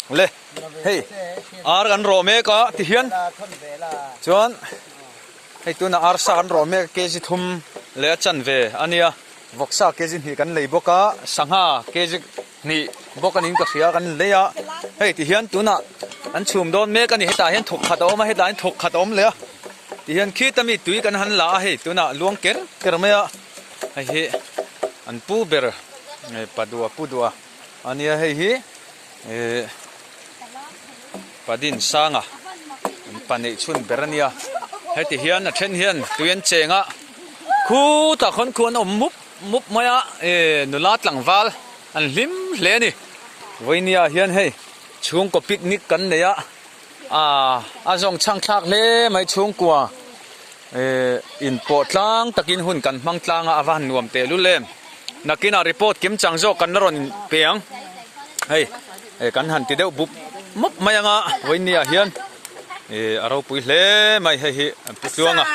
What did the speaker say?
Le hei ar kan rawh mek a tihian chuan hei tunah arsa kan rawh mek a kg thum leh a chanve a nia vawksa kg hnih kan lei bawk a sangha kg hnih bawk a niin ka hria kan lei a hei tihian tunah an chhum dawn mek a ni hetah hian thawk khat a awm a hetah hian thawk khat a awm leh a tihian khita mi tui kan han la a hei tunah luang ker ker mai a hei hi an pu ber padua pu dua a nia hei hi. Ehh Padin sanga an pa neih chhun ber a nia heti hian a then hian tui an cheng a khutah khawn khu an awm mup mup mai a ehh nula tlangval an hlim hle a ni vawinia hian hei chhungkaw picnic kan nei a aaa a zawng chhang thlak hle mai chhungkua ehh inpawh tlang takin hun kan hmang tlang a a va han nuam tehlul em. Nakinah report kim chang zawk kan la rawn pe ang. Hei eh kan han ti deuh bup mup mai anga vawinia hian eh a ropui hle mai hei hi an pu tluang a.